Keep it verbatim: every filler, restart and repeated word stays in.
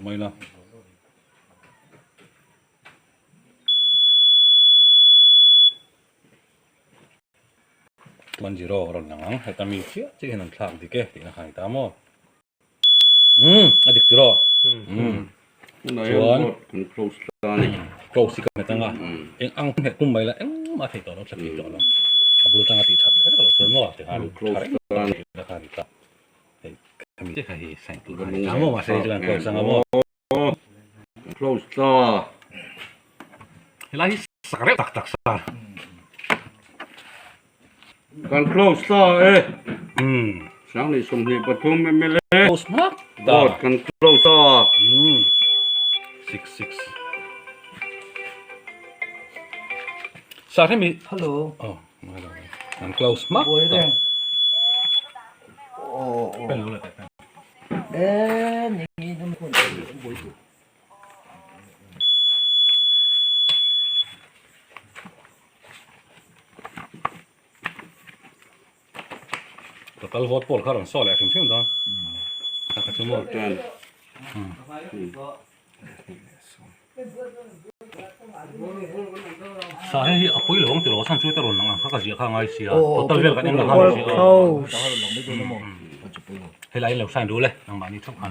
Mai la. Tuan zero ron nang ang, heta mi chia, chia nang thlak di ke, ti na hai ta mo. Hmm, adik ti ro. Hmm. Chuan. Close kan tang a. Eng ang he tum mai la, eng ma thei to lo, thak thei to lo. Abul tang a ti thak le, lo chuan mo, ti han. Close kan. Ti kha hi sain tu. Mo ma se chuan close ang mo. Close ta. Helai hi sak reuh tak tak sa. Kan close ta e. Hmm. Sang ni sum ni pathum M L A. Close ma. Dot kan close ta. Hmm. Six six. Sa re mi. Hello. Oh. Kan close ma. Oi, ta. Pen lo le ta. Eh, ni ni ni kun boi tu. Total vote poll kha ron so le thim thim da. Kha kha chu mo. Ten. Hmm. Hmm. Sa he hi apui lo ang ti lo san chu ta ron nang kha ka zia kha ngai sia. Oh, total vel ka ning ka ha sia. Oh. He lai lo san du le nang ma ni chok kha.